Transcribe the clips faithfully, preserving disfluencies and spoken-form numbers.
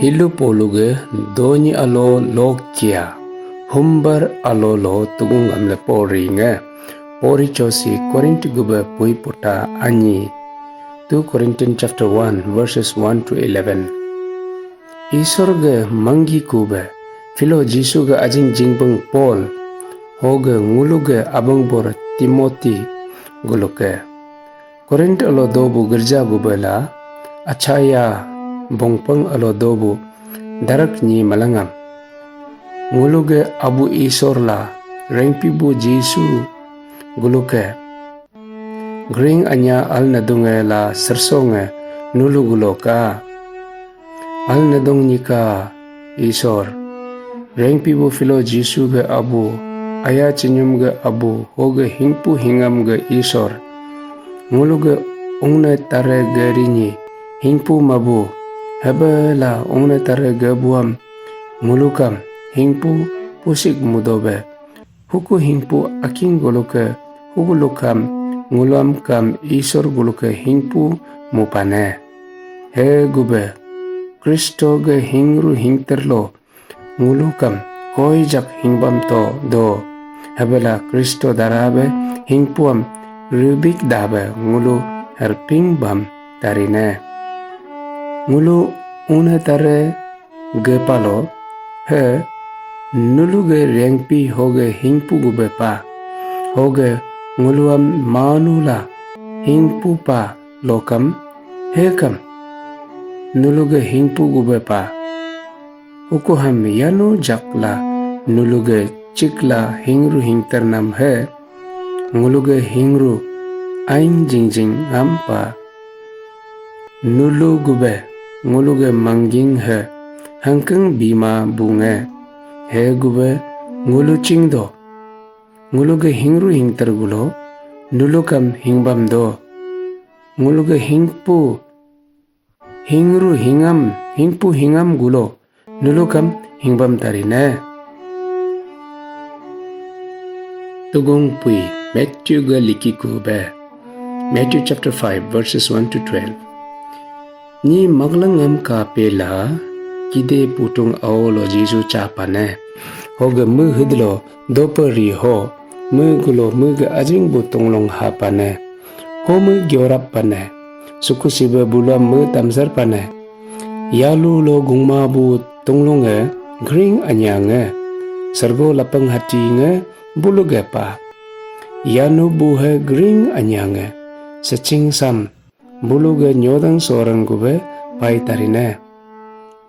Hilu polu ge donyi alo lok kia, humbar alo lo tugung gamle pori nge. Pori chosi Korint gube pui puta anyi. Two Corinthians chapter one, verses one to eleven. Isor ge manggi kube, Philo Jisu ge ajing jingbeng Paul, hoge ngulu ge abang bor Timothy guluke. Korint alo dobu gerja gube la, Achaya bongpeng alo dobu darak nyi malangam. Ngulu ge Abu Isor la, rengpi bu Jisu guluke. Gring anya al nadunge la sersonge nulu gulo ka. Al nadung nyika Isor. Rengpi bu Philo Jisu ge Abu, aya chinyum ge Abu, hoge hingpu hingam ge Isor. Ngulu ge ungne tare ge rinyi, hingpu mabu, hebe la ungne tare ge buam, ngulu kam, hingpu pusik mudobe. Huku hingpu aking guluke hugulukam nguluam kam Isor guluke hingpu mupane. He gube Kristo ge hingru hingterlo ngulukam koijak hingbam to do. Hebela Kristo darabe hingpuam rubik dabe ngulu herping bam tarine. Ngulu une tare gepalo, he nulu ge rengpi hoge hingpu gube pa, hoge nguluam manu la hingpu pa lokam, he kam nulu ge hingpu gube pa. Ukuham yanu jakla nulu ge chikla hingru hingternam he. Ngulu ge hingru aing jingjing ngampa. Nulu gube ngulu ge mangging he hangkeng bima bunge. He gube ngulu chingdo. Ngulu ge hingru hingter gulo nulu kam hingbam do. Ngulu ge hingpu hingru hingam, hingpu hingam gulo nulu kam hingbam tarine. Tugung pui Matthew ga liki ku be. Matthew chapter five, verses one to twelve. Ni maglangam ka pela kide putung aolo Jisu cha pane. Hoge mu hidlo dopa ri ho, mu gulo mu ge ajing bu tunglong ha pane. Ho mu giorap pane. Suku sibe bulam mu tamsar pane. Yalu lo gungma bu tunglung e gring anyang e. Sergo lapeng hati nge bulu ge pa. Yanu bu he gring anyang e. Seching sam bulu ge nyodang sorang gube pai tarine.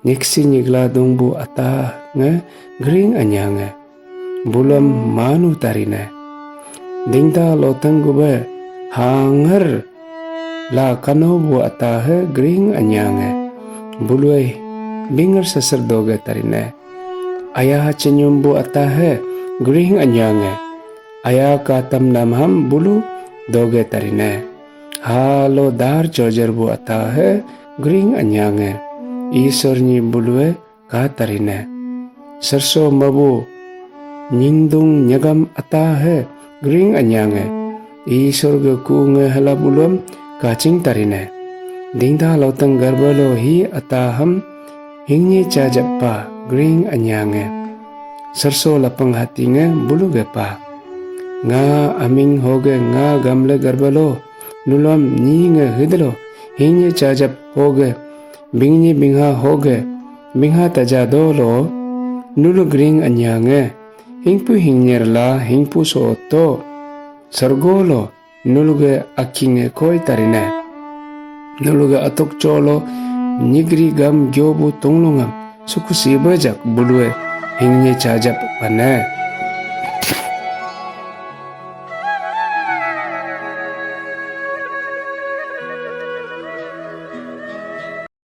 Niksi nyigla dungbu ata nge gring anyang e. Bulam manu tarine. Dingda loteng gube hanger la kano bu ata he gring anyang e. Bulue binger seser doge tarine. Aya chenyum bu ata he gring anyang e. Aya katam namham bulu doge tarine. Halo dar chojer bu ata he gring anyang e. Isor nyi bulue ka tarine. Serso mabu nyingdung nyagam ata he gring anyang e. Isor ge ku nge hela buluam kaching tarine. Dingda loteng garbalo hi ata ham hingnye chajap pa gring anyang e. Serso lapang hati nge bulu ge pa. Nga aming hoge nga gamle garbalo nulam nyi nge hidlo hingnye chajap hoge bingnye bingha hoge bingha taja dolo nulu gring anyang e. Hingpu hingnyer la hingpu so to. Sergo lo nulu ge aking e koi tarine. Nulu ge atuk cholo nyigri gam gyobu tunglungam suku sibe jak bulue hingnye chajap pane.